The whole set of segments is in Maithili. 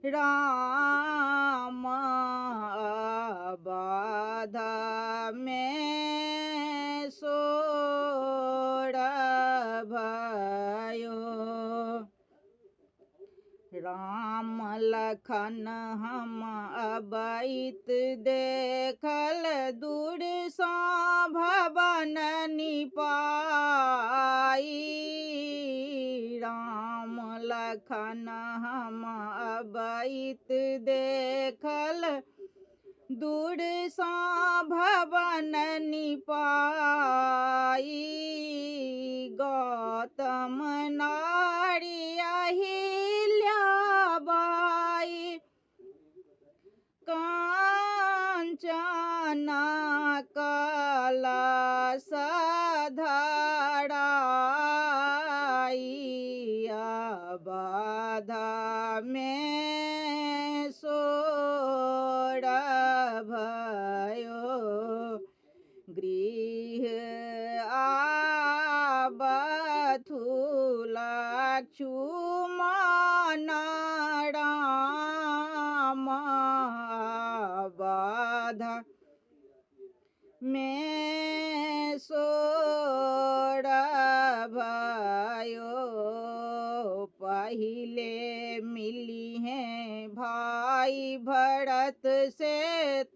राम अवध में सोर भयो। राम लखन हम अबैत देखल दूर सँ भवन निपाई। राम लखन हम अबैत देखल दूर सँ भवन निपाई। गौतम नारी अहिल्या बाई कांचन कलश धराई। अवध में सोर भयो। गृह आबथु लक्ष्मण राम अवध में सोर भयो। पहिले मिली है भाई भरत से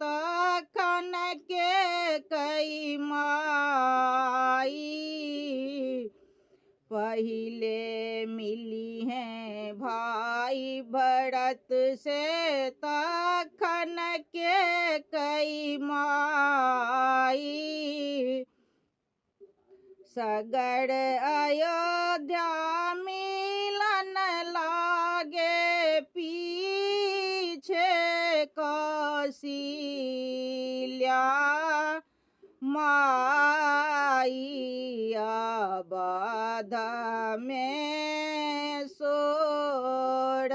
तखन के कई माई। पहिले मिली है भाई भरत से तखन के कई माई। सगर अयोध्या मिलन लागे पीछे कौशिल्या माई। अवध में सोर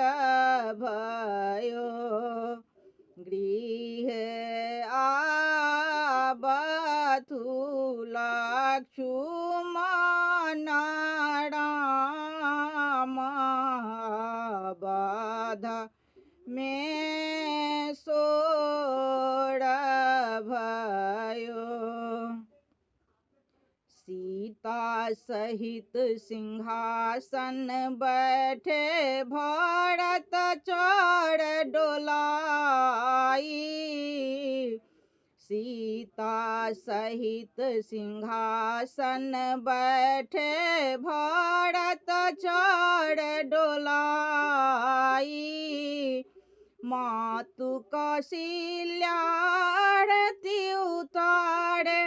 भयो। गृह आबथु लक्ष्मण राम अवध में सोर भयो। सीता सहित सिंहासन बैठे भरत चढ़ डोलाई। सीता सहित सिंहासन बैठे भरत चढ़ डोलाई। मातु कौशिल्या आरती उतारे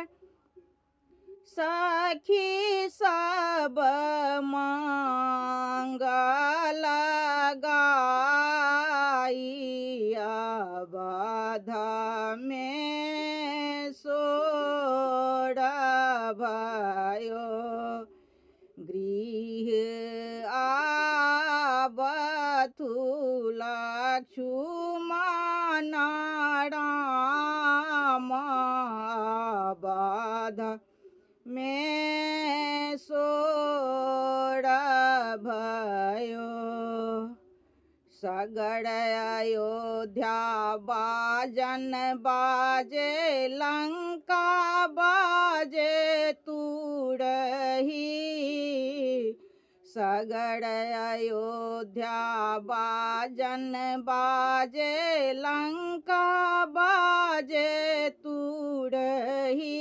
सखी सब मंगल गाई। अवध में सोर भयो। गृह आबथु लक्ष्मण राम अवध में सोर भयो। सगर अयोध्या बाजन बाजे लंका बाजे तुरही। सगर अयोध्या बाजन बाजे लंका बाजे तुरही।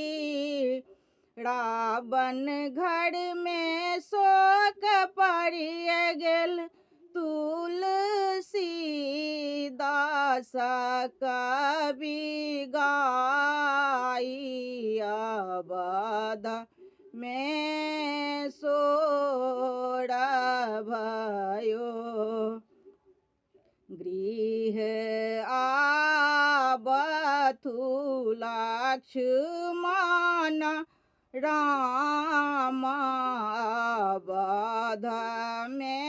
रावण घर में शोक पड़िए गेल तुलसी दास कवि गाई। अवध में सोर भयो। गृह आबथु लक्ष्मण राम अवध में